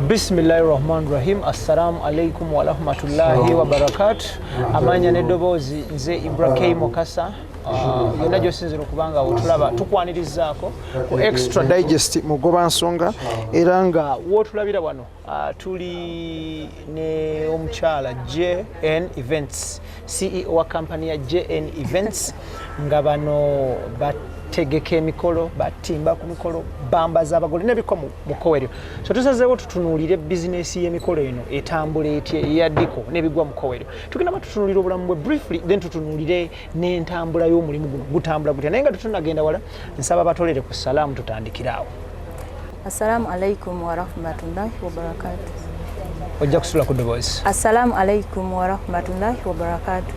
Bismillahi rahmani rahim. Assalamu alaikum warahmatullahi wabarakatu. Amanya n'eddoboozi, nze Ibra K Mukasa. Yonna gyosinzira okuba nga otulaba, tukwanirizaako ku Extra Digest Mugoba Nsonga. Era nga wootulabira wano, tuli ne omukyala JN Events, CEO wa kampani ya JN Events, nga bano bategeka emikolo, batimba ku mikolo, bambaza abagole n'ebikko mu kkoweryo. So tusazeewo tutunuulire bizinesi y'emikolo eno etambula etya, eya decor n'ebigwa mu kkoweryo. Tugenda ba tutunuulira obulamu bwe briefly, then tutunuulire n'entambula y'omulimu guno gutambula gutya. Naye nga tetunagenda wala, nsaba batolere ku salaamu, tutandikire awo. Assalamu alaikum warahmatullahi wabarakatu. Ojja kusula ku ddoboozi. Assalamu alaikum warahmatullahi wabarakatu.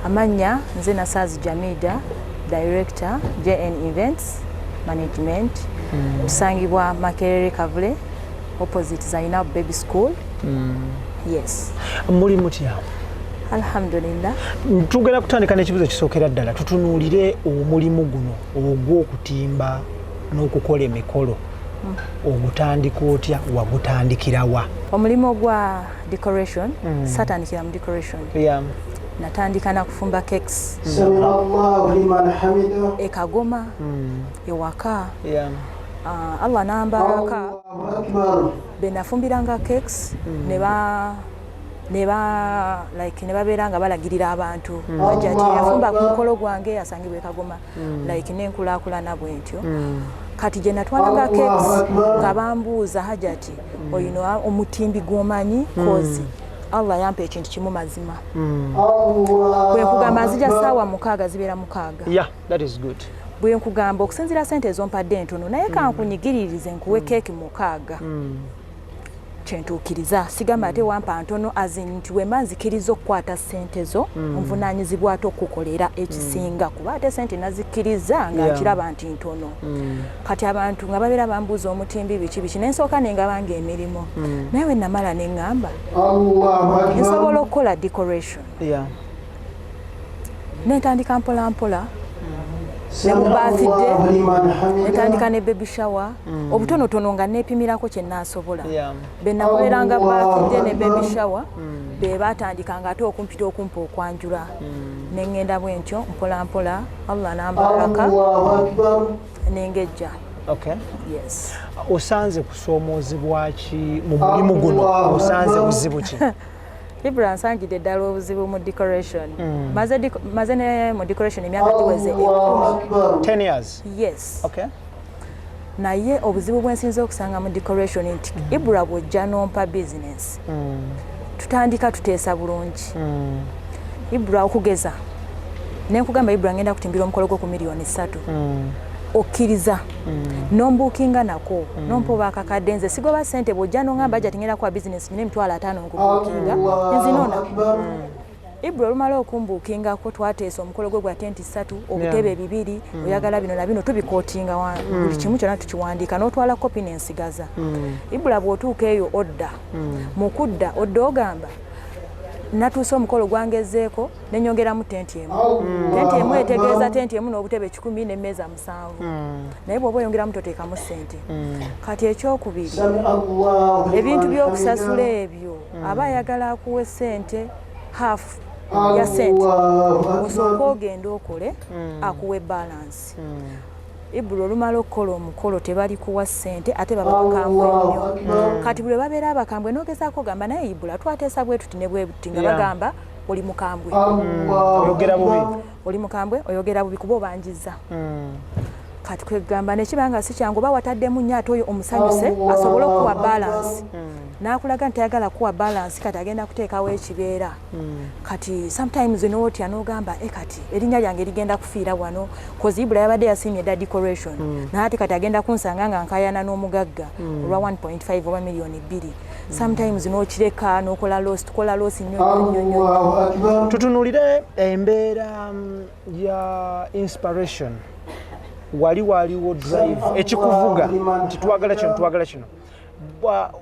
Amannya nze Nasaazi Jamida, director JN Events Management. Tusangibwa Makerere Kavule, opposite Zainab Baby School. Yes. Muli mutya? Alhamdulillah. Tugenda kutandika n'ekibuzo ekisookera ddala. Tutunuulire omulimu guno ogw'okutimba n'okukola emikolo. Ogutandika otya? Wagutandikirawa? Omulimu gwa decoration, satandikira mu decoration. Natandika na kufumba cakes Allahu liman hamida. E Kagoma ewaka. Allah nambaraka. Allahu akbar. Be nafumbiranga cakes ne ba like ne babeera nga balagirira abantu, bajja ati yafumba ku mukolo gwange, asangibwa e Kagoma. Like nenkulaakulana bwe ntyo. Kati gye natwalanga cakes nga bambuuza, "Hajati, oyino omutimbi gw'omanyi?" 'Cause Allah yampa ekintu kimu, mazima. Allah. Bwe nkugamba nzija ssaawa 6, zibeera 6. Yeah, that is good. Bwe nkugamba okusinziira sente ezompadde entono, naye kankunyigiririze nkuwe keeki 6, kyentuukiriza. Sigamba ate wampa ntono, as in nti wemba nzikiriza okukwata ssente zo, nvunaanyizibwa ate okukolera ekisinga, kuba ate sente nazikkiriza nga nkiraba nti ntono. Kati abantu nga babeera bambuuza omutimbi biki biki, nensooka nengabanga emirimu, naye we namala neŋŋamba Allahu akbar. nsobola okukola decoration. Nentandika mpola mpola ne mu birthday, Allahu liman hamida. netandika ne baby shower, obutonotono nga neepimirako kye naasobola. Be nakoleranga birthday ne baby shower be batandikanga ate okumpita, okumpa okwanjula, neŋŋenda bwe ntyo mpola mpola, Allah nambaraka. Allahu akbar. Nengejja. Yes. Osanze kusoomoozebwa ki mu mulimu guno? Allahu Osanze Akbar. buzibu ki? Ibra, nsangidde ddala obuzibu mu decoration. Maze ne mu decoration emyaka giweze Allahu 10. akbar. 10 years? Yes. Naye obuzibu bwensinza okusanga mu decoration nti Ibra, bw'ojja n'ompa business, tutandika tuteesa bulungi. Ibra, okugeza nenkugamba, "Ibra, ngenda kutimbira omukolo gwo ku miliyoni 3," okkiriza nombuukinga nako nompa oba akakadde. Nze sigoba sente. Bw'ojja noŋŋamba, "Ajja tingenda kuwa bizinesi, nyina 50,000 nkubuukinga," Allahu nzinona. akbar. Ibra, olumala okumbuukingako, twateesa omukolo gwe gwa tenti ssatu, obutebe bibiri, oyagala bino na bino, tubikootinga buli kimu kyonna tukiwandiika, n'otwala kopi n'ensigaza. Ibra, bw'otuuka eyo odda mu kudda, odda ogamba, "Natuuse, omukolo gwangezeeko, nenyongeramu tenti emu." Tenti emu etegeeza tenti emu n'obutebe 100 n'emmeeza 7, naye bw'oba oyongeramu toteekamu ssente. Kati ekyokubiri, Sami Allahu liman ebintu by'okusasula hamida. ebyo, aba ayagala akuwe ssente, half ya ssente, Allahu akbar. osooke ogende okole, akuwe balance. Ibula, olumala okukola omukolo, tebalikuwa ssente, ate baba bakambwe Allahu nnyo. akbar. Kati bwe babeera abakambwe, nogezaako ogamba, "Naye Ibula, twateesa bwe tuti ne bwe tuti," nga bagamba oli mukambwe. Allahu Oyogera bubi. akbar. Oli mukambwe, oyogera bubi kuba obanjiza. Kati kwegamba nekiba nga si kyangu, oba wataddemu nnyo ate oyo omusanyuse Allahu asobole okuwa Akbar. balance, n'akulaga nti tayagala kuwa balance, kati agenda kuteekawo ekibeera. Kati sometimes nootya n'ogamba, "E, kati erinnya lyange ligenda kufiira wano, 'cause Ibula yabadde yasiimye dda decoration, naye ate kati agenda kunsanga nga nkayana n'omugagga olwa 1.5 oba miliyoni 2." Sometimes n'okireka n'okola loss, tukola loss nnyo nnyo nnyo nnyo. Allahu akbar. Tutunulire embeera ya inspiration. Wali waliwo drive ekikuvuga nti twagala kino, twagala kino?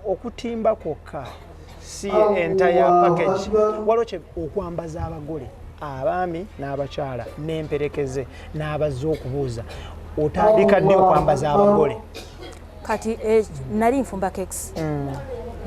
Okutimba kwokka si entire package. Waliwo kye okwambaza abagole, abaami n'abakyala n'emperekeze n'abazze okubuuza. Otandika ddi okwambaza abagole? Kati nali nfumba cakes.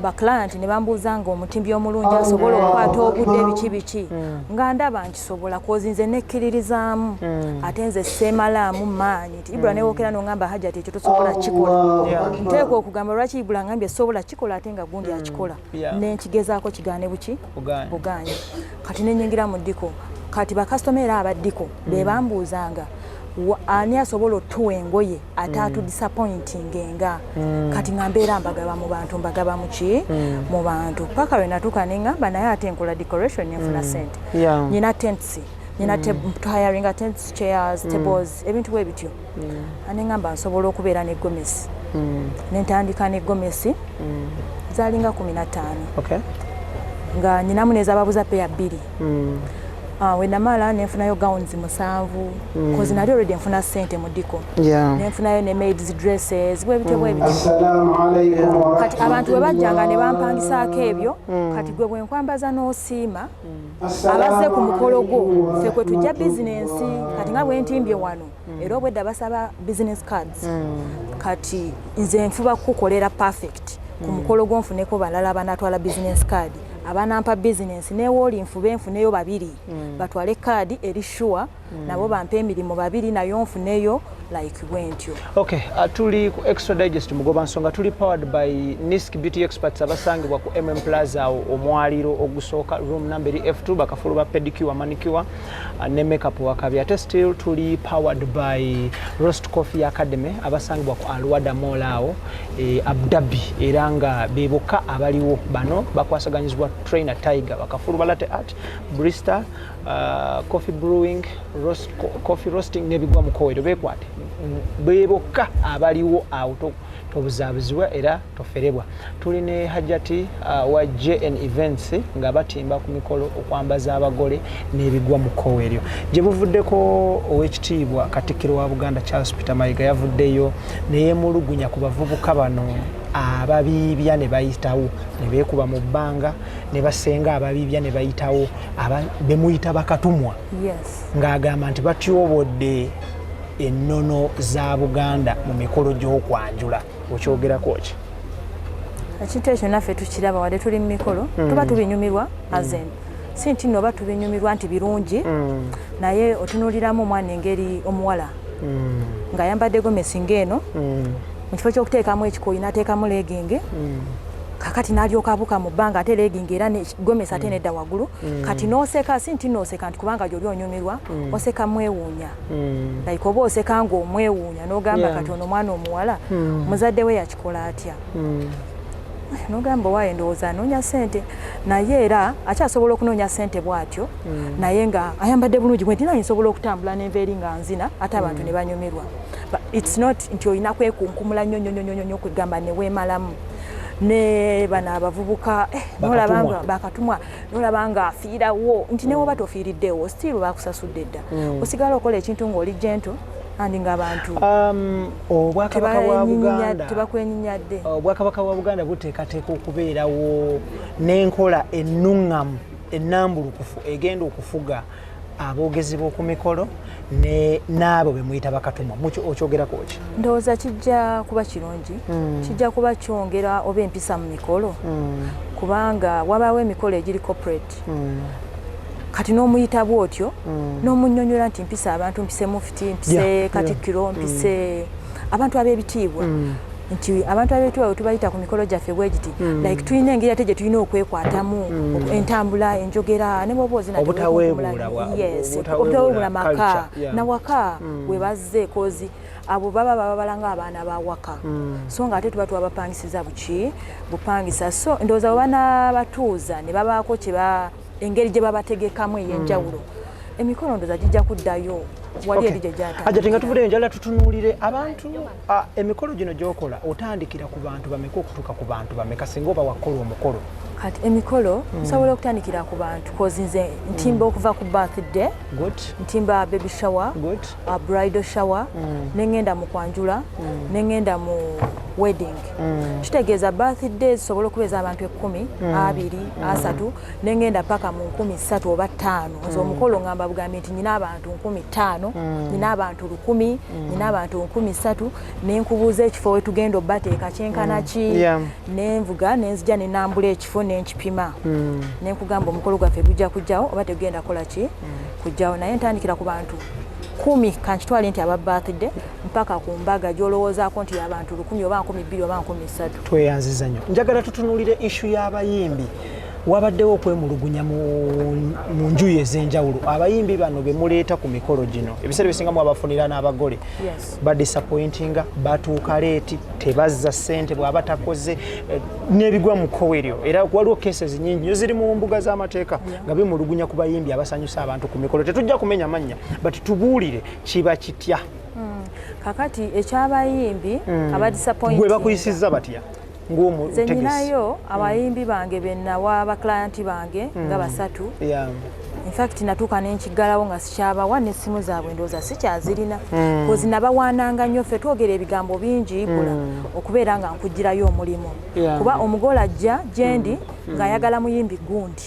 Ba client ne bambuuza nga omutimbi omulungi asobola okukwata obudde, biki biki, nga ndaba nkisobola, 'cause nze nekkiririzaamu, ate nze seemalaamu maanyi nti Ibula newookera noŋŋamba, "Hajati, ekyo tosobola kikola," nteekwa okugamba, "Lwaki Ibula ngambye sobola kikola ate nga gundi akikola?" Nenkigezaako, kigaane buki? Bugaanye. Bugaanye. Kati nenyingira mu decor. Kati bakasitoma era aba decor be bambuuzanga, "Ani asobola otuwa engoye ate atudisappointingenga?" Kati nga mbeera mbagaba mu bantu, mbagaba muki, mu bantu, paka lwe natuuka neŋŋamba, naye ate nkola decoration nenfuna sente. Nyina tents, nyina hiringa tents, chairs, tables, ebintu bwe bityo. Aneŋŋamba nsobola okubeera ne gomesi. Nentandika ne gomesi zalinga 15, nga nyinamu nezababuza peya 2. Ah, we namala nenfunayo gowns 7, 'cause nali already nfuna sente mu decor. Nenfunayo ne maids dresses, bwebityo bwebityo. Kati abantu bwe bajjanga ne bampangisaako ebyo. Kati gwe bwe nkwambaza n'osiima, abazze ku mukolo gwo, ffe kwe tujja bizinensi. Kati nga bwe ntimbye wano, era obwedda basaba business cards. Kati nze nfuba kukukolera perfect ku mukolo gwo, nfuneko balala banatwala business card, abanampa bizinensi. Newooli nfube nfuneyo babiri batwale kaadi eri sure, nabo bampe emirimu babiri, nayo nfuneyo, like bwentyo. Okay, tuli ku Extra Digest Mugoba Nsonga, tuli powered by Nisk Beauty Experts abasangibwa ku MM Plaza awo omwaliro ogusooka, room number eri F2, bakafulu ba pedicure, manicure ne makeup wakabi. Ate still tuli powered by Roast Coffee Academy abasangibwa ku Alwada Mall awo Abu Dhabi, era nga be bokka abaliwo. Bano bakwasaganyizibwa trainer Tiger, bakafulu ba latte art, barista, coffee brewing, roast, coffee roasting n'ebigwa mu kowero. Beekwate, be bokka abaliwo awo, tobuzaabuzibwa era toferebwa. Tuli ne Hajati wa JN Events nga batimba ku mikolo okwambaza abagole n'ebigwa mu kkowe eryo. Gye buvuddeko, owekitiibwa Katikkiro wa Buganda Charles Peter Mayiga yavuddeyo neyemulugunya ku bavubuka bano ababiibya ne bayitawo ne beekuba mu bbanga ne basenga ababiibya ne bayitawo, bemuyita bakatumwa, ng'agamba nti batyobodde ennono za Buganda mu mikolo gy'okwanjula. Okyogerako ki? Ekintu ekyo naffe tukiraba, wadde tuli mu mikolo, tuba tubinyumirwa, azen si nti nno oba tubinyumirwa nti birungi, naye otunuuliramu omwana engeri omuwala ng'ayambadde gomesi ng'eno, mu kifo ky'okuteekamu ekikooyi n'ateekamu legging. Kakati n'alyoka abuuka mu bbanga, ate legging era ne gomesi ate nedda waggulu. Kati n'oseka, si nti n'oseka nti kubanga gy'oli onyumirwa, oseka mwewuunya, like oba oseka ng'omwewuunya n'ogamba, "Kati ono omwana omuwala muzadde we yakikola atya?" N'ogamba, "Owaaye, ndowooza anoonya ssente." Naye era akyasobola okunoonya ssente bw'atyo, naye nga ayambadde bulungi bwe nti naye nsobola okutambula nenva eri nga nzina, ate abantu ne banyumirwa. But it's not nti olina kwekunkumula nnyo nnyo nnyo nnyo kwegamba ne weemalamu ne bano abavubuka, nolaba nga bakatumwa, nolaba nga afiirawo nti newoba tofiiriddewo, still bakusasudde dda. Osigala okola ekintu ng'oli gentle andi ng'abantu Obwakabaka bwa Buganda tebakwenyinyadde. Obwakabaka bwa Buganda buteekateeka okubeerawo n'enkola ennuŋŋamu ennambulukufu egenda okufuga aboogezi b'oku mikolo n'abo be muyita bakatumwa. Okyogerako ki? Ndowooza kijja kuba kirungi, kijja kuba kyongera oba empisa mu mikolo, kubanga wabaawo emikolo egiri corporate. Kati n'omuyita bwotyo n'omunnyonnyola nti mpisa abantu, mpise mufti, mpise katikkiro, mpise abantu ab'ebitiibwa, nti abantu ab'ebitiibwa bwe tubayita ku mikolo gyaffe bwe giti, like tulina engeri ate gye tulina okwekwatamu, entambula, enjogera, ne bwoba ozina Obutaweebuula Yes, obutaweebuula obutaweebuula maka culture, yeah. nawaka we bazze, 'cause abo baba bababala ng'abaana bawaka, so nga ate tuba twabapangisiza buki bupangisa. So ndowooza bwe banaabatuuza ne babaako kyeba engeri gye babategekamu ey'enjawulo, emikolo ndowooza gijja kuddayo wali eri gye Hajati, nga gyatandikira. Tuvuddeyo, njagala tutunuulire abantu, emikolo gino gy'okola, otandikira ku bantu bameka okutuuka ku bantu bameka singa oba wakola omukolo? Kati emikolo nsobola okutandikira ku bantu, 'cause nze ntimba okuva ku birthday, ntimba baby shower, bridal shower, neŋŋenda mu kwanjula, neŋŋenda mu wedding. Kitegeeza birthday zisobola okubeeza abantu 10, 20, 30, neŋŋenda paka mu 3000 oba 5000. Nze omukolo ŋŋamba bugambi nti nyina abantu 5000, nyina abantu 1000, nyina abantu 3000, nenkubuuza ekifo wetugenda obbateeka kyenkana ki. Nenvuga nenzija nenambula ekifo nenkipima, nenkugamba omukolo gwaffe gujja kujjawo oba tegenda kola ki kujjawo. Naye ntandikira ku bantu 10, kankitwale nti aba birthday, mpaka ku mbaga gy'olowoozaako nti abantu 1000 oba 2000 oba 3000. Tweyanziza nnyo. Njagala tutunuulire issue y'abayimbi. Wabaddewo okwemulugunya mu njuyi ez'enjawulo. Abayimbi bano be muleeta ku mikolo gino, ebiseera ebisinga mwabafunira n'abagole, badisappointinga, batuuka late, tebazza ssente bw'aba takoze, n'ebigwa mu kkowe eryo. Era waliwo cases nyingi nnyo ziri mu mbuga z'amateeka nga bimulugunya ku bayimbi abasanyusa abantu ku mikolo. Tetujja kumenya mannya, but tubuulire, kiba kitya? Kakati ekyabayimbi abadisappointinga, Gwe bakuyisizza batya nze ng'omutegesi? Nyinayo abayimbi bange benawa abaclienti bange nga basatu. Infact natuuka nenkiggalawo nga sikyabawa n'essimu zaabwe, ndowooza sikyazirina, 'cause nabawaananga nnyo. Ffe twogera ebigambo bingi, Ibula, okubeera nga nkugirayo omulimu, kuba omugole ajja gyendi ng'ayagala muyimbi gundi.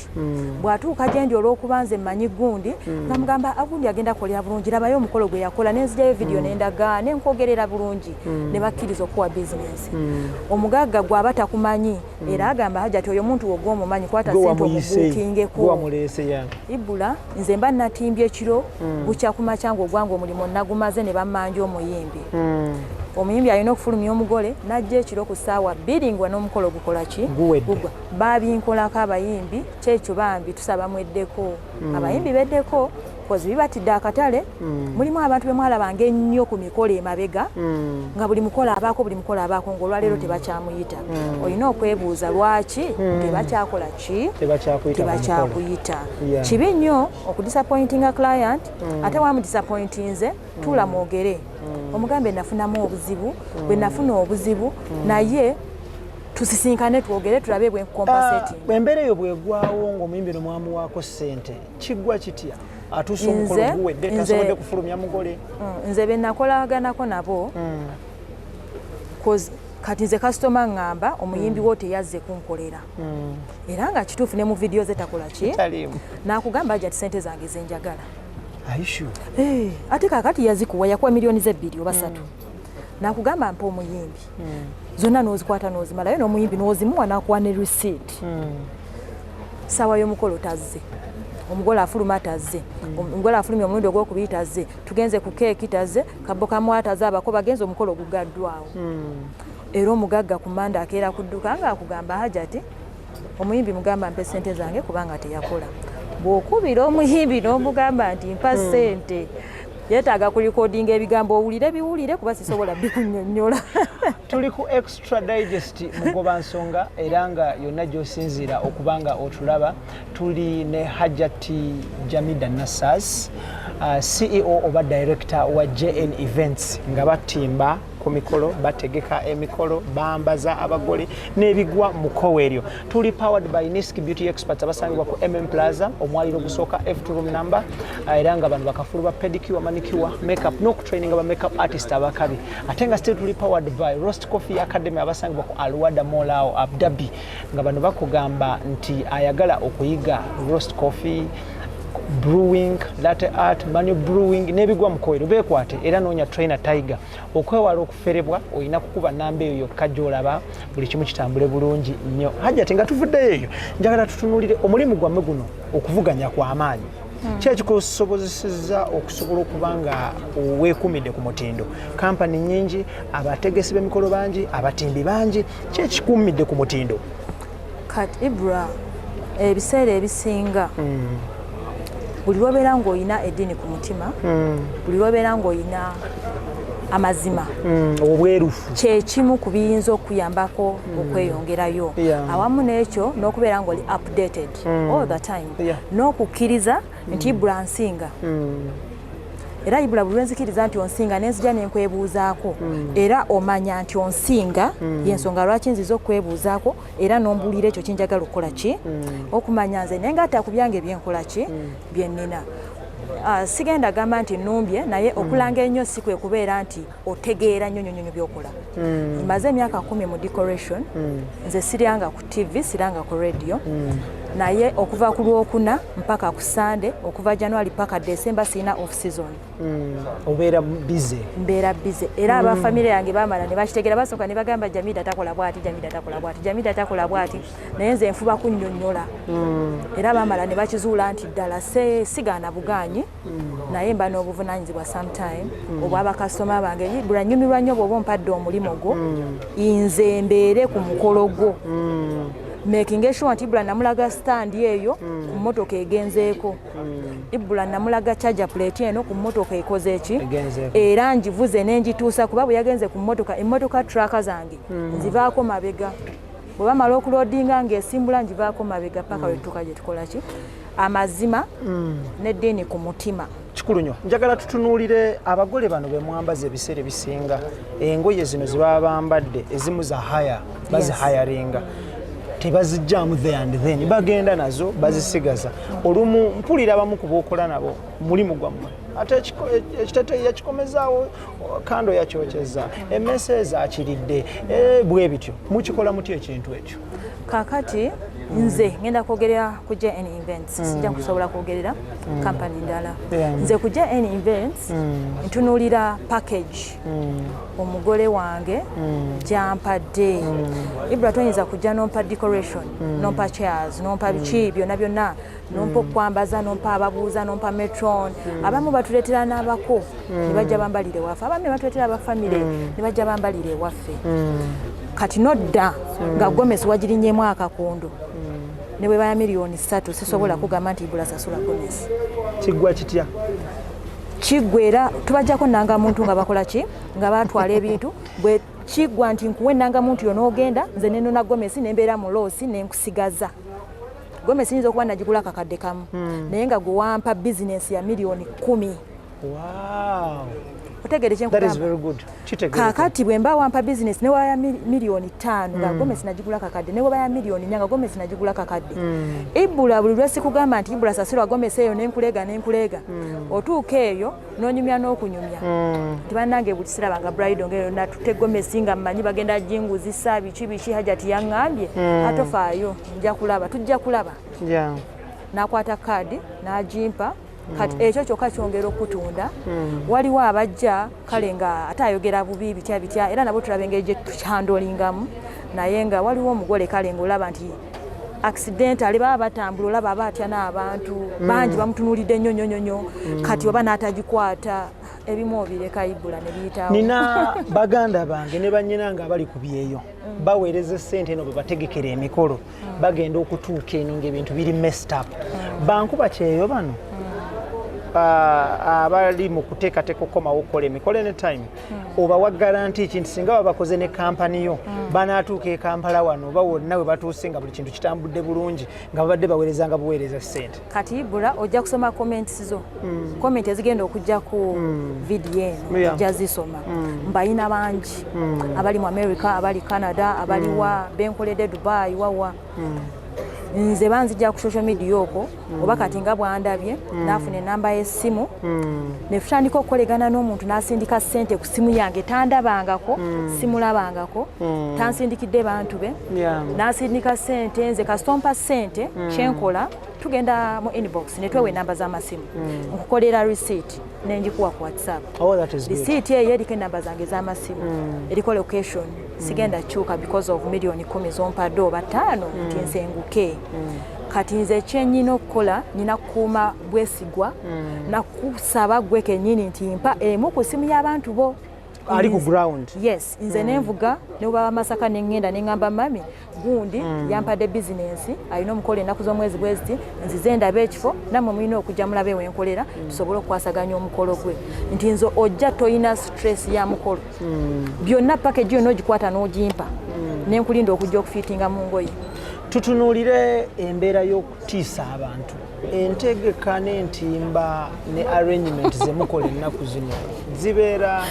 Bw'atuuka gyendi, olw'okuba nze mmanyi gundi, nga mugamba agundi agenda kukolera bulungi, labayo omukolo gwe yakola, nenzigyayo vidiyo, nendaga, nenkwogerera bulungi, ne bakkiriza okuwa bizinensi. Omugagga gw'aba takumanyi era agamba, "Hajati, oyo omuntu wogwomumanyi, kwata Gwe sente wamuyise, omubuukingeko." gwe wamuleese ya. Ibula, nze mba natimbye ekiro, bukya ku makya ng'ogwange omulimu nagumaze, ne bammanja omuyimbi. Omuyimbi alina okufulumya omugole n'ajja ekiro ku ssaawa 2 nga n'omukolo gukola ki? Guwedde. Gugwa. Babinkolako abayimbi kyekyo. Bambi tusaba mweddeko, abayimbi beddeko, 'cause bibatidde akatale. Mulimu abantu be mwalabanga ennyo ku mikolo emabega, nga buli mukolo abaako, buli mukolo abaako, ng'olwaleero tebakyamuyita. Olina okwebuuza lwaki tebakyakola ki? Tebakyakuyita ku mukolo. Tebakyakuyita. Kibi nnyo okudisappointinga client. Ate wamudisappointinze, tuula mwogere, omugambe, "Nafunamu obuzibu, bwe nafuna obuzibu, naye tusisinkane twogere tulabe bwe nkucompensating." Embeera eyo bwegwawo ng'omuyimbi no mwamuwaako ssente, kiggwa kitya? Atuuse omukolo guwedde, tasobodde kufulumya mugole. Nze be nakolaganako nabo, 'cause kati nze kasitoma ŋŋamba omuyimbi wo teyazze kunkolera, era nga kituufu ne mu vidiyo ze takola ki? Taliimu. Nakugamba, "Ajja ti sente zange zenjagala." Are you sure? Eh, ate kakati yazikuwa, yakuwa miliyoni ze 2 oba 3, nakugamba, "Mpa omuyimbi." Zonna n'ozikwata n'ozimalayo n'omuyimbi n'ozimuwa, n'akuwa ne receipt. Saawa y'omukolo tazze, omugole afuluma tazze, omugole afulumya omulundi ogwokubiri tazze, tugenze ku keeki tazze, kabbo kamwala tazze, abako bagenze, omukolo gugaddwawo. Era omugagga ku manda akeera kudduka ng'akugamba, "Hajati, omuyimbi mugamba mpe sente zange kubanga teyakola." Bw'okubira omuyimbi n'omugamba nti, "Mpa sente," yeetaaga kulikodinga ebigambo owulire biwulire, kuba sisobola bikunyonnyola. Tuli ku Extra Digest Mugoba Nsonga, era nga yonna gy'osinziira okuba nga otulaba, tuli ne Hajati Jamida Nassas, CEO oba director wa JN Events, nga batimba ku mikolo, bategeka emikolo, bambaza abagole n'ebigwa mu kkowe eryo. Tuli powered by Nisk Beauty Experts, abasangibwa ku Plaza, omwaliro ogusooka, F2 room number, era nga bano bakafulu ba pedicure, manicure, makeup n'okutraininga ba makeup artist abakabi. Ate nga still tuli powered by Roast Coffee Academy, abasangibwa ku Alwada Mall awo Abu Dhabi, nga bano bakugamba nti ayagala okuyiga roast coffee brewing, latte art, manual brewing n'ebigwa mu kkowe, beekwate era noonya trainer Tiger. Okwewala okuferebwa, olina kukuba namba eyo yokka gy'olaba, buli kimu kitambule bulungi nnyo. Hajati, nga tuvuddeyo eyo, njagala tutunuulire omulimu gwammwe guno, okuvuganya kw'amaanyi. Ki ekikusobozesezza okusobola okuba nga weekumidde ku mutindo? Kampani nnyingi, abategesi b'emikolo bangi, abatimbi bangi, ki ekikuumidde ku mutindo? Kati Ibra, ebiseera ebisinga buli lwobeera ng'olina eddiini ku mutima, buli lwobeera ng'olina amazima, Obwerufu. Kyekimu ku biyinza okuyambako okweyongerayo. Awamu n'ekyo n'okubeera ng'oli updated all the time, n'okukkiriza nti Ibra nsinga. Era Ibula, buli lwenzikiriza nti onsinga, nenzija nenkwebuuzaako, era omanya nti onsinga, yensonga lwaki nziza okwebuuzaako, era nombuulira ekyo kyenjagala okukola ki, okumanya nze naye ngaata ku byange byenkola ki byennina. Sigenda gamba nti numbye, naye okulanga ennyo si kwe kubeera nti otegeera nnyo nnyo nnyo byokola. Maze emyaka 10 mu decoration. Nze siryanga ku TV, siranga ku radio, naye okuva ku Lwokuna mpaka ku Sande, okuva January paka December, sirina off season. Obeera busy. Mbeera busy, era abafamire yange bamala ne bakitegeera. Basooka ne bagamba, "Jamida takola bwati, Jamida takola bwati, Jamida takola bwati," naye nze nfuba kunnyonnyola, era bamala ne bakizuula nti ddala sigaana bugaanyi, naye mba n'obuvunaanyizibwa sometime obwabakasitoma bange. Bula nnyumirwa nnyo bw'oba ompadde omulimu gwo, nze mbeere ku mukolo gwo, making sure nti Ibula namulaga stand eyo ku mmotoka egenzeeko, Ibula namulaga charger plate eno ku mmotoka ekoze eki. Egenzeeko. Era ngivuze nenjituusa, kuba bwe yagenze ku mmotoka, emmotoka truck zange nzivaako mabega. Bwe bamala okuloadinga ng'esimbula, ngivaako mabega paka lwetutuuka gye tukola ki. Amazima n'eddiini ku mutima. Kikulu nnyo. Njagala tutunuulire abagole bano be mwambaza. Ebiseera ebisinga engoye zino ze baba bambadde, ezimu za hire, bazihiringa, tebazijjaamu there and then, bagenda nazo bazisigaza. Olumu mpulira abamu ku bookola nabo, mulimu gwammwe, ate ekiteteeyi yakikomezaawo, kando yakyokyeza, emmese ezakiridde. Bwe bityo mukikola mutya ekintu ekyo? Kakati nze ngenda kwogerera ku JN Events, sijja kusobola kwogerera kampani ndala. Nze ku JN Events ntunuulira package omugole wange gyampadde. Ibra, toyinza kujja nompa decoration, nompa chairs, nompa biki byonna byonna, nompa okwambaza, nompa ababuuza, nompa matron. Abamu batuleetera n'abako ne bajja bambalire ewaffe, abamu ne batuleetera abafamire ne bajja bambalire ewaffe. Kati nodda nga gomesi wagirinyemu akakondo, ne bwe baya miliyoni 3, sisobola kugamba nti Ibula sasula gomesi. Kiggwa kitya? Kiggwa era tubajjako nangamuntu nga bakola ki, nga batwala ebintu. Bwe kiggwa nti nkuwa enangamuntu yo n'ogenda, nze nenona gomesi nembeera mu loss, nenkusigaza gomesi. Nyinza okuba nagigula akakadde kamu, naye nga gwe wampa bizinensi ya miliyoni 10. Otegere? That is very good. Kitegeereka. Kaakati bwe mba wampa bizinesi newaya miliyoni 5 nga gomesi nagigula kakadde, ne webaya miliyoni 4 nga gomesi nagigula kakadde, Ibula buli lwesikugamba nti Ibula sasirwa gomesi eyo, nenkuleega nenkuleega, otuuka eyo n'onyumya n'okunyumya nti bannange buli sirabanga bridal ngaeyo natutte gomesi nga mmanyi bagenda ginguzisa biki biki, Hajati yaŋŋambye atofaayo, nja kulaba, tujja kulaba. N'akwata kaadi n'agimpa. Kati ekyo kyokka kyongera okutunda. Waliwo abajja kale nga ate ayogera bubi bitya bitya, era nabo tulaba engeri gye tukihandlingamu, naye nga waliwo omugole kale ngaolaba nti accidentally baba batambula, olaba aba atya n'abantu bangi bamutunuulidde nnyo nnyo nnyo nnyo. Kati oba n'atagikwata, ebimu obireka, Ibula, ne biyitawo. Nina baganda bange ne bannyina nga abali ku byeyo, baweereza essente eno bwe bategekera emikolo, bagenda okutuuka eno ng'ebintu biri messed up. Bankuba kyeyo bano abali mu kuteekateeka okukomawo okukola emikolo anytime, obawa guarantee ki nti singa baba bakoze ne kampani yo, banaatuuka e Kampala wano oba wonna we batuuse nga buli kintu kitambudde bulungi, nga babadde baweerezanga buweereza ssente? Kati Ibula, ojja kusoma comments zo, comment ezigenda okujja ku vidiyo eno. Ojja zisoma. Mbayina bangi abali mu America, abali Canada, abaliwa benkoledde Dubai, wawa. Nze banzijja ku social media okwo, oba kati nga bwandabye naafuna enamba y'essimu, ne tutandika okukolegana n'omuntu, n'asindika ssente ku simu yange, tandabangako, simulabangako, tansindikidde bantu be, n'asindika ssente. Nze kasita ompa ssente, kyenkola tugenda mu inbox ne twewa enamba z'amasimu, nkukolera receipt nenjikuwa ku WhatsApp. Oh, that is good. Receipt eyo eriko enamba zange ez'amasimu, eriko location. Sigenda kyuka because of miliyoni 10 zompadde oba 5 nti nsenguke. Kati nze kyenyina okukola, nyina kukuuma bwesigwa nakusaba gwe kennyini nti mpa emu ku simu y'abantu bo ali ku ground. Yes, nze nenvuga newebaba Masaka, neŋŋenda neŋŋamba mami gundi yampadde bizinensi, alina omukolo ennaku z'omwezi bweziti, nzize ndabe ekifo, nammwe mulina okujja mulabe wenkolera, tusobole okukwasaganya omukolo gwe, nti nze ojja toyina stress ya mukolo. Byonna package yonna ogikwata n'ogimpa, nenkulinda okujja okufiitinga mu ngoye. Tutunuulire embeera y'okutiisa abantu, entegeka n'entimba ne arrangement zemukola ennaku zino zibeera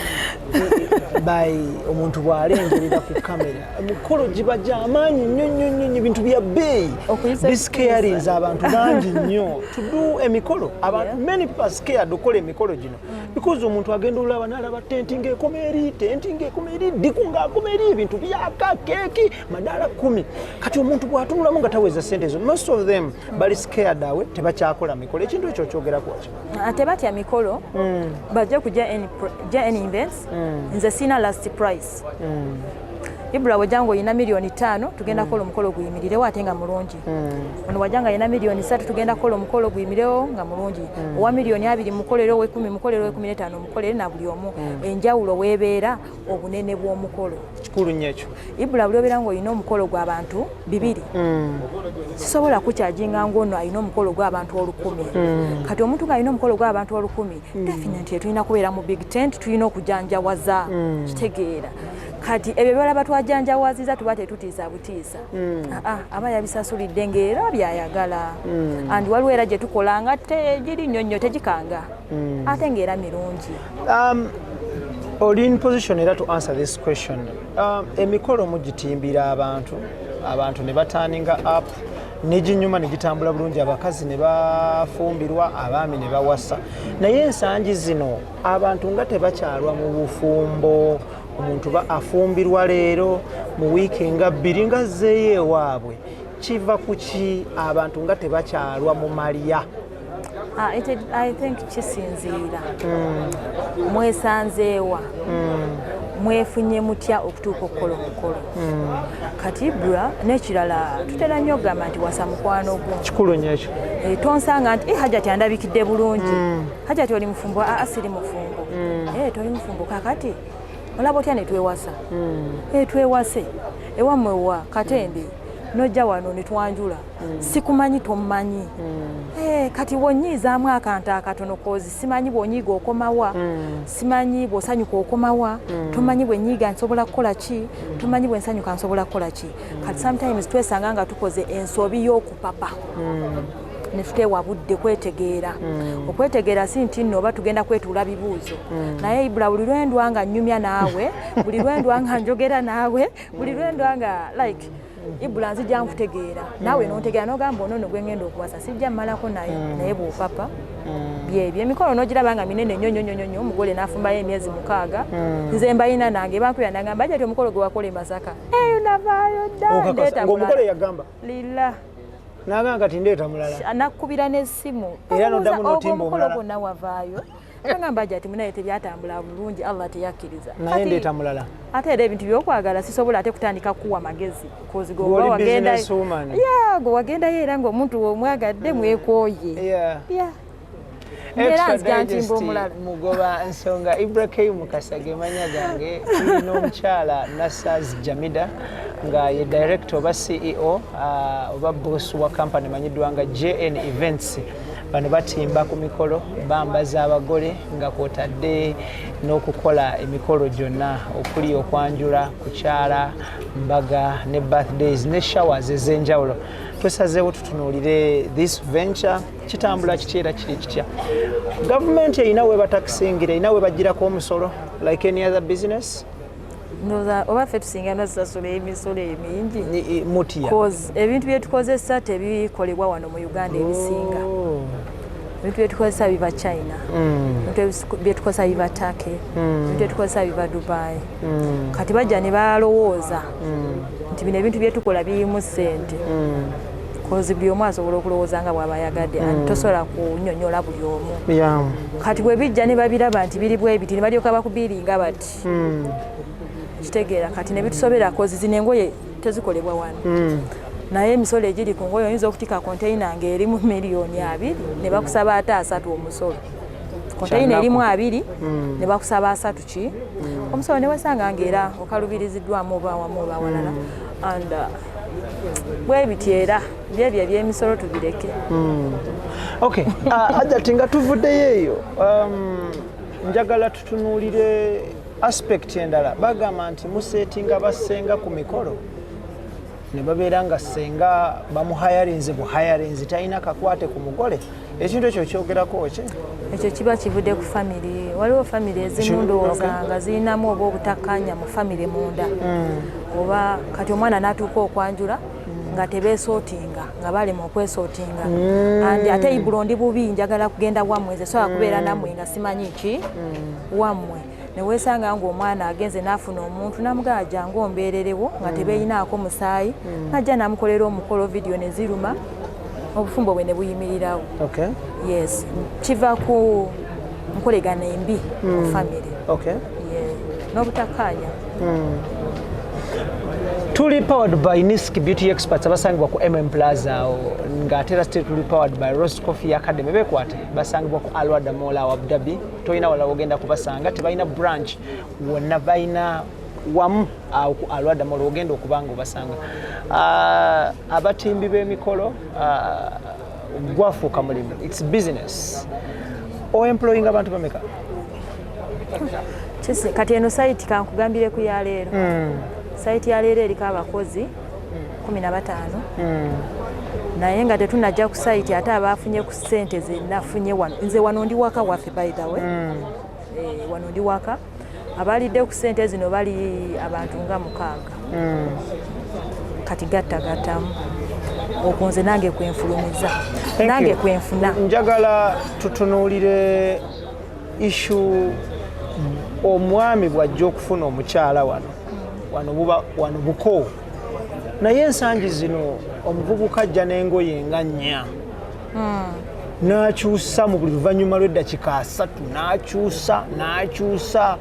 by omuntu bw'alengerera ku kamera, emikolo giba gyamaanyi nnyo nnyo nnyo nnyo, ebintu bya bbeeyi. Okuyisa. Biscarinze abantu bangi nnyo to do emikolo. Many people are scared okukola emikolo gino because omuntu agenda olaba n'alaba tenti ng'ekoma eri, tenti ng'ekoma eri, diku ng'akoma eri, ebintu byaka, keeki madaala 10. Kati omuntu bw'atunulamu nga taweza sente ezo, most of them bali scared, awe tebakyakola mikolo. Ekintu ekyo okyogerako ki? Tebatya mikolo, bajja ku JN Events. Nze sina last price. Ibula wajja nga olina miliyoni 5, tugenda kukola omukolo guyimirirewo ate nga mulungi. Ono wajja nga alina miliyoni 3, tugenda kukola omukolo guyimirirewo nga mulungi. Owa miliyoni 20 mukolere, owekumi mukolere, ow'15 mukolere, na buli omu. Enjawulo weebeera obunene bw'omukolo. Kikulu nnyo ekyo. Ibula buli obeera ng'olina omukolo gw'abantu 200, sisobola kukyajinga ngaono alina omukolo gw'abantu 1000. Kati omuntu ng'alina omukolo gw'abantu 1000, definitely tulina kubeera mu big tent, tulina okujanjawaza. Kitegeera kati ebyo byolaba twajanjawaziza, tuba tetutiisa butiisa. Ah, ah, aba yabisasulidde ng'era byayagala. And waliwo era gye tukola nga tegiri nnyo nnyo, tegikanga, ate ng'era mirungi. Oli in position era to answer this question. Emikolo mugitimbira abantu, abantu ne baturninga up, neginyuma, ne gitambula bulungi, abakazi ne bafumbirwa, abaami ne bawasa. Naye ensangi zino abantu nga tebakyalwa mu bufumbo. Omuntu afumbirwa leero, mu wiiki nga 2 nga azzeeyo ewaabwe. Kiva ku ki abantu nga tebakyalwa mu malya? Ah, I think kisinziira mwesanzeewa, mwefunye mutya okutuuka okukola omukolo. Kati bra n'ekirala, tutera nnyo okugamba nti wasa mukwano gwo. Kikulu nnyo ekyo. Eh, tonsanga nti, "Eh, Hajati andabikidde bulungi." Hajati, oli mufumbo? Aa, siri mufumbo. Eh, toli mufumbo, kakati olaba otya ne twewasa? Eh, twewase ewammwe wa Katende, nojja wano ne twanjula, sikumanyi, tommanyi. Eh, kati bwonyiizaamu akantu akatono, 'cause simanyi bwonyiiga okomawa, simanyi bw'osanyuka okomawa, tomanyi bwe nyiiga nsobola kukola ki, tomanyi bwe nsanyuka nsobola kukola ki. Kati sometimes twesanga nga tukoze ensobi y'okupapa ne tuteewa budde kwetegeera. Okwetegeera si nti nno oba tugenda kwetuula bibuuzo, naye Ibula, buli lwendwa nga nnyumya naawe, buli lwendwa nga njogera naawe, buli lwendwa nga like Ibula nzija nkutegeera, naawe nontegeera, nogamba ono nno gwe ngenda okuwasa sijja mmalako naye. Naye bw'opapa byebyo, emikolo n'ogiraba nga minene nnyo nnyo nnyo nnyo, omugole n'afumbayo emyezi 6. Nze mbayina nange bankubira nagamba, "Ajja ti omukolo gwe wakola e Masaka eyo navaayo dda." Okakasa Ndeeta ng'omugole mulala. yagamba Lila. Nagamba kati ndeeta mulala. Nakubira n'essimu. Era n'oddamu Abuuza, n'otimba ogwo omukolo omulala. gwonna wavaayo? Agamba ajja ati munaye tebyatambula bulungi, Allah teyakkiriza. Naye ndeeta mulala. Ate era ebintu byokwagala sisobola ate kutandika kuwa magezi 'cause Gwe oli businesswoman. Ya, gwe wagendayo era ng'omuntu womwagadde mwekooye. Ya. Era nzija ntimba omulala. Mugoba nsonga Ibrahim Mukasa ge manya gange. Tulina omukyala Nasaz Jamida nga ye director oba CEO, oba boss wa company manyiddwa nga JN Events. Bano batimba ku mikolo, bambaza abagole nga kwotadde n'okukola emikolo gyonna okuli okwanjula, kukyala, mbaga ne birthdays ne showers ez'enjawulo. Tusazeewo tutunuulire this venture, kitambula kitya era kiri kitya? Gavumenti erina webatakisingira, erina webagirako omusolo like any other business? Ndowooza oba ffe tusinga nosasula emisolo emingi. Mutya? 'Cause ebintu byetukozesa tebikolebwa wano mu Uganda ebisinga. Oh. Ebintu byetukozesa biva China, ebintu byetukozesa biva Turkey, ebintu byetukozesa biva Dubai. Kati bajja ne balowooza nti bino ebintu byetukola birimu ssente, 'cause buli omu asobola okulowooza nga bw'aba ayagadde and tosobola kunyonyola buli omu. Kati bwe bijja ne babiraba nti biri bwe biti, ne balyoka bakubiringa bati, kitegeera? Kati ne bitusobera, 'cause zino engoye tezikolebwa wano, naye emisolo egiri ku ngoye, oyinza okutika konteyina ng'erimu miliyoni 20 ne bakusaba ate 30 omusolo. Konteyina erimu 20 ne bakusaba 30 ki omusolo, ne wesanga ng'era okalubiriziddwamu oba awamu oba awalala. And bwe biti era byebyo ebyemisolo tubireke. Okay, Hajati, nga tuvuddeyo eyo, njagala tutunuulire aspect endala. Bagamba nti musetinga basenga ku mikolo. Ne babeera nga senga bamuhayarinze buhayarinzi, talina kakwate ku mugole. Ekintu ekyo kyogerako ki? Ekyo kiba kivudde ku famire. Waliwo famire ezimu ndowooza nga zirinamu oba obutakkaanya mu famire munda, oba kati omwana n'atuuka okwanjula nga tebeesootinga, nga balema okwesootinga. And ate Ibula ndi bubi, njagala kugenda wammwe, nze sobola kubeera nammwe nga simanyi ki wammwe. Neweesanga ng'omwana agenze n'afuna omuntu n'amugamba jangu ombeererewo, nga tebeeyinaako musaayi, najja n'amukolera omukolo, vidiyo ne ziruma, obufumbo bwe ne buyimirirawo. Yes, kiva ku nkolegana embi mu famire. Yeah. N'obutakkaanya. Tuli powered by Nisk Beauty Experts abasangibwa ku Plaza awo, ng'ate era still tuli powered by Rose Coffee Academy. Bekwate, basangibwa ku Alwada Mall awo Abu Dhabi. Tolina wala wogenda kubasanga, tebalina branch wonna, balina wamu awo ku Alwada Mall ogenda okuba nga obasanga. Abatimbi b'emikolo, gwafuuka mulimu, it's business. Oemploying abantu bameka? Kati eno site, kankugambire ku ya leero. Site ya leero eriko abakozi 15, naye nga tetunajja ku site ate abafunye ku ssente zenafunye wano. Nze wano ndi waka waffe, by the way. Wano ndi waka. Abalidde ku ssente zino bali abantu nga 6. Kati gattagattamu okwo nze nange kwenfulumiza. Thank Nange you. kwenfuna. Njagala tutunuulire issue omwami bw'ajja okufuna omukyala wano. Wano buba wano buko, naye ensangi zino omuvubuka ajja n'engoye nga nnya n'akyusa mu buli luvannyuma lw'eddakiika 30, n'akyusa n'akyusa.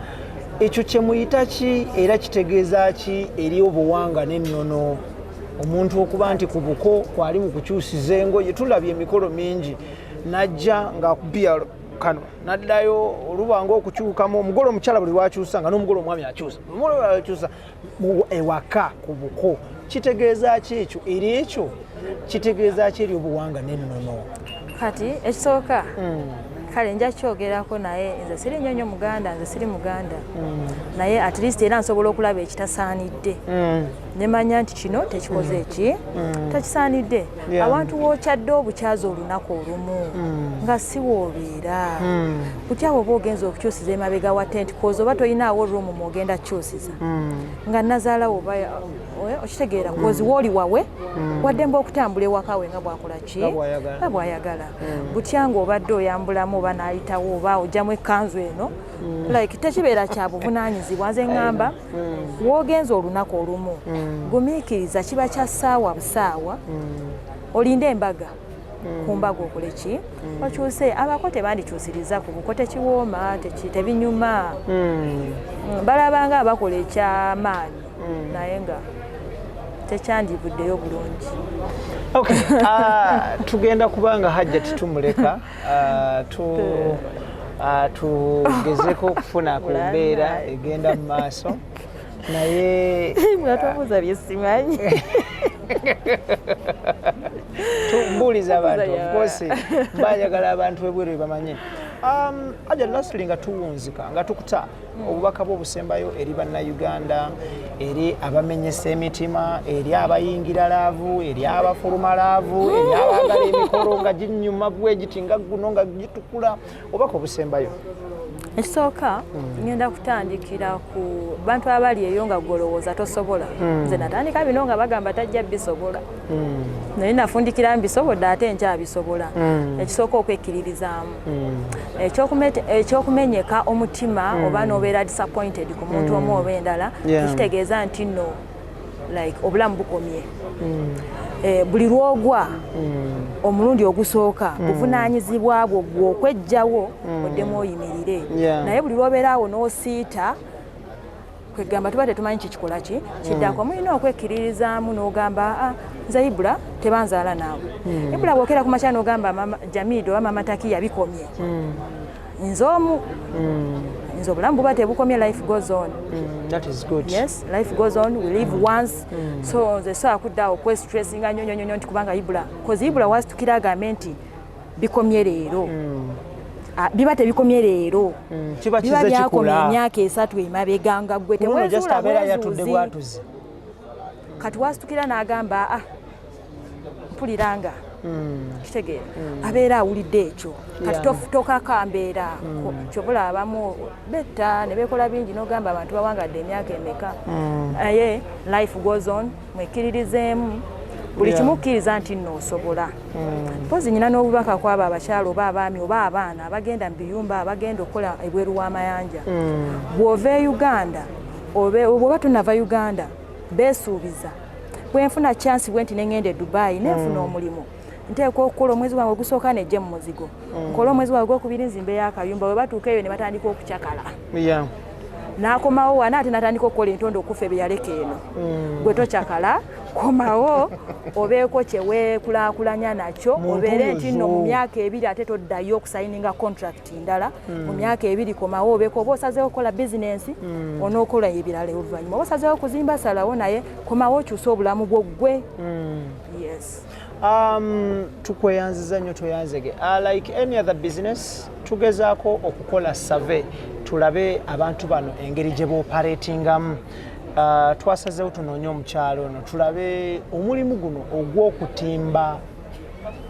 Ekyo kye muyita ki, era kitegeeza ki eri obuwanga n'ennono, omuntu okuba nti ku buko kwali mu kukyusiza engoye? Tulabye emikolo mingi, najja ng'akubya kano, naddayo olubanga okukyukamu. Omugole omukyala buli lwakyusa nga n'omugole omwami akyusa, omugole akyusa ewaka ku buko. Kitegeeza ki ekyo? Era ekyo kitegeeza ki eri obuwanga n'ennono? Kati ekisooka, kale nja kyogerako, naye nze siri nnyo nnyo Muganda, nze siri Muganda, naye at least era nsobola okulaba ekitasaanidde nemanya nti kino tekikoze eki tekisaanidde. Abantu wookyadde obukyazi olunaku olumu nga si woobeera kutya, oba ogenza okukyusiza emabega wa tent, cause oba toyinaawo room mwogenda kukyusiza nga nazaala oba okitegeera, cause wooli wawe waddembe okutambula ewaka we nga bwakola ki. Nga bw'ayagala. Nga bw'ayagala. Butya ng'obadde oyambulamu oba n'ayitawo oba ojjamu ekkanzu eno, like tekibeera kya buvunaanyizibwa. Nze ŋŋamba woogenza olunaku olumu, gumiikiriza, kiba kya ssaawa busaawa, olinde embaga. Ku mbaga okole ki? Okyuse. Abako tebandikyusiriza ku buko, tekiwooma, tebinyuma. Balabanga abakola ekyamaanyi, naye nga tekyandivuddeyo bulungi. Okay. Tugenda kubanga Hajja titumuleka. Tugezeko okufuna ku mbeera egenda mu maaso, naye Mwatobuuza byesimanyi. Mbuuliza abantu. Mbuuza. Of course mbanjagala abantu ebweru bamanye. Hajja, lastly, nga tuwunzika, nga tukuta, obubaka bwe obusembayo eri Bannayuganda, eri abamenyesa emitima, eri abayingira love, eri abafuluma love, eri abaagala emikolo nga ginyuma bwe giti, nga guno nga gitukula, obubaka obusembayo? Ekisooka, ngenda kutandikira ku bantu abali eyo nga golowooza tosobola. Nze natandika bino nga bagamba tajja bisobola, naye nafundikira mbisobodde, ate nkyabisobola. Ekisooka, okwekkiririzaamu. Ekyokumenyeka omutima oba n'obeera disappointed ku muntu omu oba endala, tekitegeeza nti nno like obulamu bukomye. Buli lwogwa omulundi ogusooka, buvunaanyizibwa bwo gwokwejjawo oddemu oyimirire. Naye buli lwobeera awo n'osiita, kwegamba tuba tetumanyi kikikola ki kiddako. Mulina okwekkiririzaamu n'ogamba, "Ah, nze Ibula tebanzaala naawe." Ibula bwokera ku makya n'ogamba mama Jamid oba mama Takiya bikomye, nze omu, nze obulamu buba tebukomye. Life goes on. That is good. Yes, life goes on. We live once. So nze sobola kudda awo kwestressinga nnyo nnyo nnyo nti kubanga Ibula, cause Ibula wasitukira agambe nti bikomye leero. Ah, biba tebikomye leero. Kiba Biba kize byakomye kikula. emyaka 3 emabega nga gwe Ku luno just tewezuula abeera yatudde bwezuuzi. bwatuzi. Kati wasitukira n'agamba, ah, mpulira nga kitegeera, abeera awulidde ekyo kati. Tokaka mbeera. Kyobula abamu betta ne beekola bingi, n'ogamba abantu bawangadde emyaka emeka, naye life goes on. Mwekkiririzeemu buli kimu, kkiriza nti nno osobola. Mpozi nyina n'obubaka kwabo abakyala oba abaami oba abaana abagenda mu biyumba, abagenda okukola ebweru w'amayanja. Bw'ova e Uganda, bw'oba tonava Uganda, beesuubiza, bwenfuna chance bwe nti neŋŋenda e Dubai, nenfuna omulimu, nteekwa okukola omwezi gwange ogusooka, nejje mu muzigo, nkole omwezi gwange ogwokubiri, nzimbeyo akayumba. Bwe batuuka eyo ne batandika okucakala, n'akomawo wana ate n'atandika okukola entondo okufa bye yaleka eno. Gwe tokyakala, komawo obeeko kyeweekulaakulanya nakyo, Mu obeere nti nno mu ntuuyo zo. myaka 2 ate toddayo okusayininga contract ndala. Mu myaka 2 komawo obeeko, oba osazeewo okukola bizinensi, onookola ebirala oluvannyuma, oba osazeewo okuzimba, salawo, naye komawo okyuse obulamu bwo ggwe. Yes. Tukweyanziza nnyo, tweyanzege. Like any other business, tugezaako okukola survey tulabe abantu bano engeri gye booperatingamu. Twasazeewo tunoonye omukyalo ono tulabe omulimu guno ogw'okutimba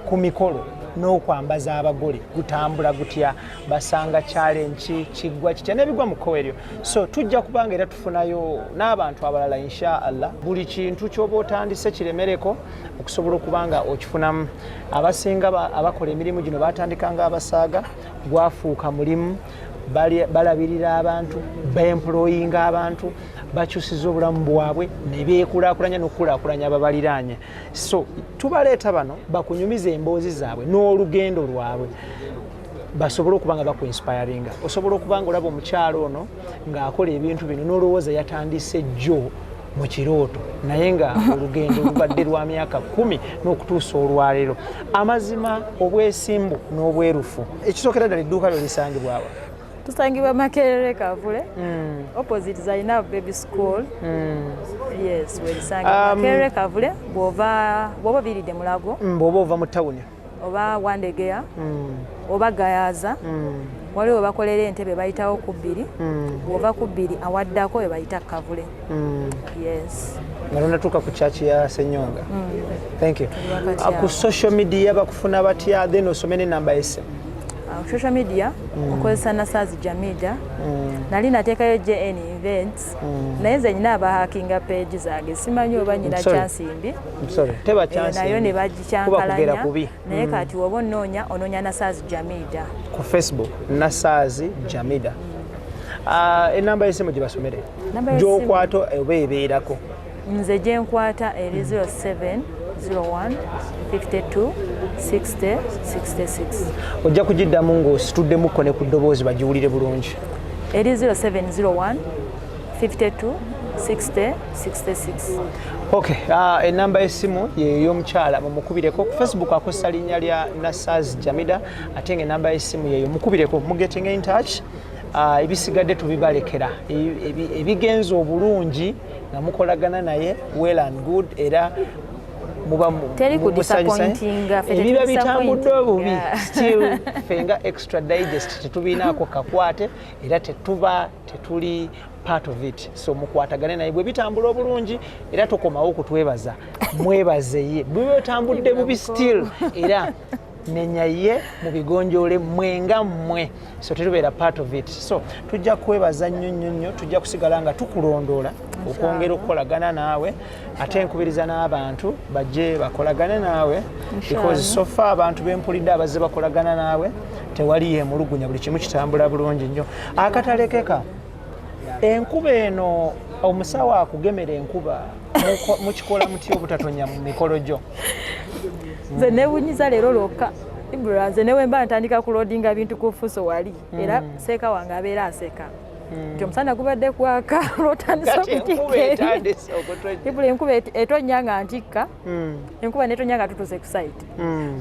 ku mikolo n'okwambaza abagole gutambula gutya, basanga challenge kiggwa kitya n'ebigwa mu kkowe eryo. So tujja kubanga era tufunayo n'abantu abalala, insha Allah. Buli kintu ky'oba otandise kiremereko okusobola okuba nga okifunamu. Abasinga abakola emirimu gino batandika nga abasaaga, gwafuuka mulimu, balabirira abantu, baemployinga abantu, bakyusiza obulamu bwabwe ne beekulaakulanya n'okukulaakulanya ababaliraanye. So tubaleeta bano bakunyumiza emboozi zaabwe n'olugendo lwabwe, basobole okuba nga bakuinspiringa. Osobola okuba nga olaba omukyalo ono ng'akola ebintu bino n'olowooza yatandise jjo mu kirooto, naye nga olugendo lubadde lwa myaka 10 n'okutuusa olwaleero. Amazima, obwesimbu n'obwerufu. Ekisookera ddala, edduuka lyo lisangibwawa? Tusangibwa Makerere Kavule, opposite Zainab Baby School. Yes, welisangibwa Makerere Kavule. Bw'ova, bw'oba oviiridde Mulago, Bw'oba ova mu tawuni, oba Wandegeya oba Gayaza, waliwo we bakolera entebe bayitawo ku bbiri. Bw'ova ku bbiri, awaddako we bayita Kavule. Yes. Nga tonatuuka ku church ya Senyonga. Thank you. Wakati Ku awo. social media bakufuna batya? Then osome n'enamba y'essimu. Social media okozesa Nasazi Jamida. Nali nateekayo JN Events, naye nze nyina abahakinga page zange, simanyi oba nyina Sorry. kyansimbi. I'm sorry, teba chance nayo ne kuba kugera bagikyankalanya, kubi. Naye kati woba onoonya, onoonya Nasazi Jamida. Ku Facebook, Nasaazi Jamida. Enamba y'essimu gye basomere. Namba y'essimu. Gy'okwata oba ebeerako? Nze gyenkwata eri 07 01 52 60 66. Ojja kugiddamu ng'osituddemukko ne ku ddoboozi bagiwulire bulungi. Eri 0701 52 60 66. Ok, enamba y'essimu yey'omukyala, mumukubireko. Ku Facebook akozesa linnya lya Nasaz Jamida, ate nga enamba y'essimu yeyo, mukubireko, mugetting in touch. Ebisigadde tubibalekera. Ebigenza obulungi nga mukolagana naye, well and good, era muba Teri ku musanyusa. disappointinga, ffe Ebiba bitambudde obubi, tetudisappointinga. still ffe nga Extra Digest tetubiinaako kakwate, era tetuba tetuli part of it. So mukwatagane naye. Bwe bitambula obulungi, era tokomawo okutwebaza, mwebaze ye. Bwe bitambudde bubi, still era nenya ye, mubigonjoole mmwe nga mmwe. So tetubeera part of it. So tujja kwebaza nnyo nnyo nnyo, tujja kusigala nga tukulondoola okwongera okukolagana naawe, ate nkubiriza n'abantu bajje bakolagane naawe, because so far abantu bempulidde abazze bakolagana naawe tewali yemulugunya, buli kimu kitambula bulungi nnyo. Akatalekeka, enkuba eno, omusawo akugemera enkuba, mukikola mutya obutatonya mu mikolo gyo? Nze newunyiza leero lwokka, Ibra. Nze newe mba ntandika kulodinga bintu ku fuso wali, era seeka wange abeera aseka nti omusana gubadde kwaka, lwotandise Kati enkuba okutikka eri. etandise okutojja. Ibra, enkuba etonnya nga ntikka, enkuba netonya nga tutuuse ku site,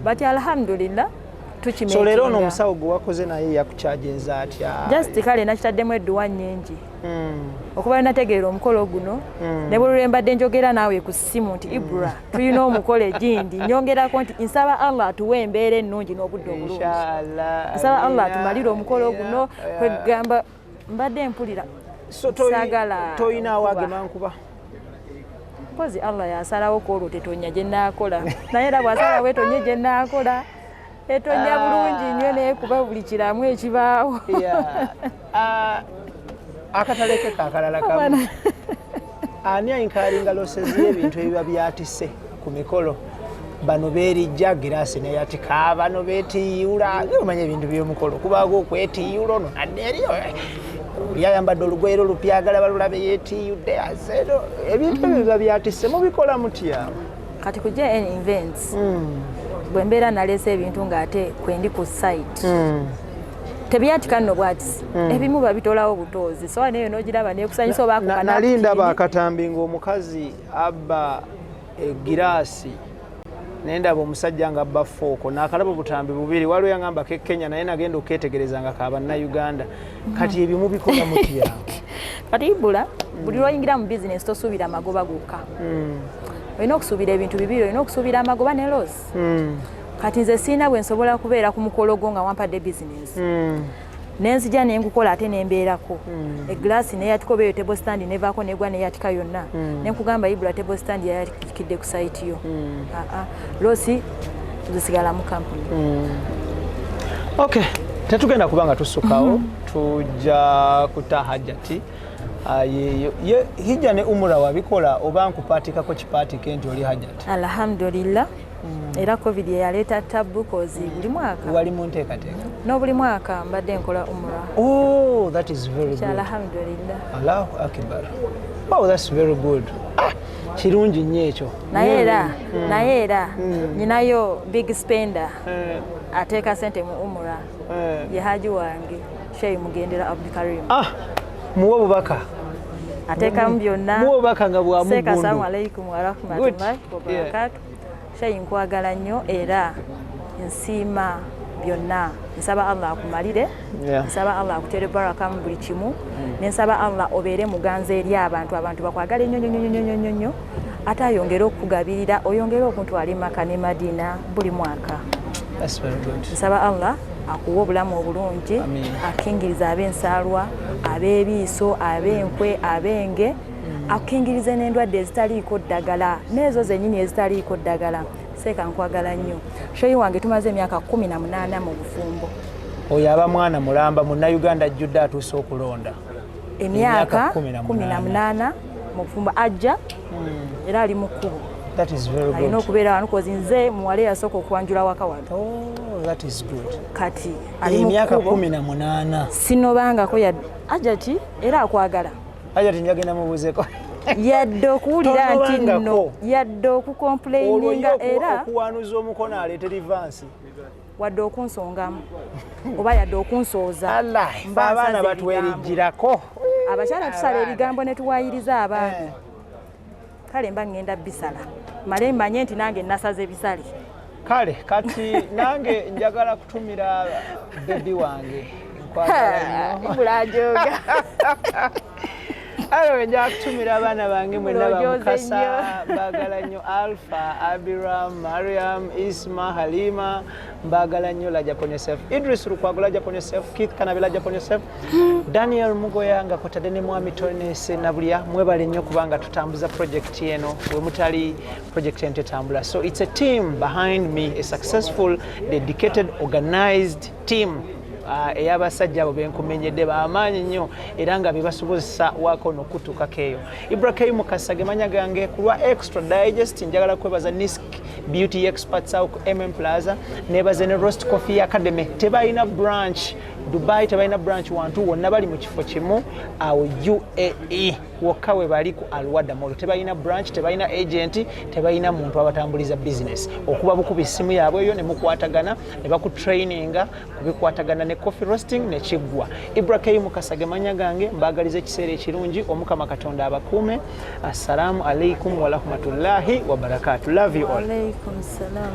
but alhamdulillah. So leero ono tukimakinga. Omusawo gwe wakoze naye yakukyajenza atya? Just kale nakitaddemu edduwa nnyingi okuba nategeera omukolo guno, ne bwe lwe mbadde njogera naawe ku ssimu nti Ibra, tulina omukolo egindi, nyongerako nti nsaba Allah atuwe embeera ennungi n'obudde obulungi. Inshallah. Nsaba Allah Amina. atumalire omukolo guno. Kwegamba mbadde mpulira So saagala toyinaawo nkuba. agema nkuba? Mpozi Allah yasalawo kwolwo tetonya gye naakola, naye era bw'asalawo etonye gye naakola, etonya bulungi nnyo nekuba buli kiramu ekibaawo. Yeah. Ah, akataleke kakalala kamu. Ani aincurringa losses y'ebintu ebiba byatise ku mikolo? Bano beerijja giraasi neyatika, bano beetiyula. Omanya ebintu by'omukolo kubaako okwetiyula, ono nadde eri oli ayambadde olugoye lupya, agala balulabe yeetiyudde azeero. Ebintu ebyo biba byatise, mubikola mutya? Kati ku JN Events, bwe mbeera naleese ebintu ng'ate kwendi ku site, tebyatika nno bwatisi, ebimu babitolawo butoozi, so neyo n'ogiraba nekusanyusa oba Nali ndaba akatambi ng'omukazi abba egiraasi, naye ndaba omusajja nga abba fork, naakalaba obutambi bubiri. Waliwo yangamba ke Kenya, naye nagenda okuketegereza nga ka Bannayuganda. Kati ebimu bikola mutya? Kati ibula, buli lwoyingira mu bizinesi tosuubira magoba gokka, olina okusuubira ebintu bibiri, olina okusuubira amagoba ne loss. Kati nze siina bwe nsobola kubeera ku mukolo gwo nga wampadde bizinesi, nenzija nengukola ate nembeerako eglaasi neyatika oba eyo table stand nevaako negwa neyatika yonna, nenkugamba, "Ibula, table stand yayatikidde ku site yo." Aa, loss zisigala mu kampuni. Ok, tetugenda kuba nga tusukawo, tujja kuta Hajati. Ah, ye hijja ne umura wabikola oba nkupaatikako kipaatike nti oli Hajati? Alhamdulillah, era COVID yeyaleeta tabu, 'cause buli mwaka Wali mu nteekateeka? N'obuli mwaka mbadde nkola umura. Oh, that is very good. Alhamdulillah. Allahu akbar, wow, that's very good. Ah, kirungi nnyo ekyo. Naye era nyinayo big spender ateeka sente mu umura, ye haji wange Sheyi Mugendera Abdulkarim. Ah, muwe obubaka. Ateekamu byonna. Muwe obubaka nga Seeka, bwamugundu. assalamu alaikum warahmatullahi Good. wabarakatu. Sheyi, nkwagala nnyo era nsiima byonna. Nsaba Allah akumalire. Nsaba Allah akutere baraka mu buli kimu, nensaba Allah obeere muganzi eri abantu, abantu bakwagala ennyo nnyo nnyo nnyo nnyo nnyo, ate ayongere okukugabirira, oyongere okuntwala emaka ne Madina buli mwaka. That's very good. Nsaba Allah akuwa obulamu obulungi. Amiina. Akingiriza ab'ensaalwa, ab'ebiiso, ab'enkwe, ab'enge, akukingirize n'endwadde ezitaliiko ddagala n'ezo zennyini ezitaliiko ddagala. Seeka, nkwagala nnyo. Shoyi wange, tumaze emyaka 18 mu bufumbo. Oyo aba mwana mulamba, Munnayuganda ajjudde atuuse okulonda. Emyaka Emyaka 18. 18 mu bufumbo, ajja era ali mu kkubo. That is very Alina good. okubeera wano 'cause nze muwala eyasooka okwanjula waka wano. Oh, that is good. Kati ali mu Emyaka kkubo. 18. Sinobangako Ajati era akwagala. Hajati njagenda mubuuzeko. Yadde okuwulira nti nno Tonobangako. yadde Olwo ye okucomplaininga era okuwanuza omukono aleete reverse. Wadde okunsongamu oba yadde okunsooza. Allah, fe Mba abaana nsaze ebigambo. batwerijjirako. Abakyala tusala ebigambo ne tuwaayiriza abaami. Kale mba ŋŋenda bisala, male manye nti nange nasaze ebisale. Kale kati nange njagala kutumira baby wange, nkwagala nnyo. Bulajoga. Alo, njagala kutumira abaana bange mwenna. Mulojooze Bamukasa, nnyo. mbagala nnyo. Alpha, Abiram, Mariam, Isma, Halima, mbagala nnyo. Lajja upon yourself. Idris Lukwago, lajja upon yourself. Keith Kanabe, lajja upon yourself. Daniel Mugoya nga kotadde ne mwami Tones Nabulya, mwebale nnyo kubanga tutambuza project eno. We mutali, project eno tetambula. So it's a team behind me, a successful, dedicated, organized team ey'abasajja abo benkumenyedde, bamaanyi nnyo era nga bebasobozesa waako nokutuukako eyo. Ibrahim Mukasa gemanya gange. Ku lwa Extra Digest njagala kwebaza Nisk Beauty Experts awo ku Plaza, nebaze ne Roast Coffee Academy. Tebalina branch Dubai, tebalina branch wantu wonna, bali mu kifo kimu awo UAE wokka we bali ku Alwada Mall. Tebalina branch, tebalina agent, tebalina muntu abatambuliza business. Okuba bukuba essimu yaabwe eyo ne mukwatagana ne bakutraininga kubikwatagana ne coffee roasting nekiggwa. Ibrahim Mukasa gemanya gange, mbagaliza ekiseera ekirungi. Omukama Katonda abakuume. Assalamu alaikum warahmatullahi wabarakatu. Love you all. Alaikum salam.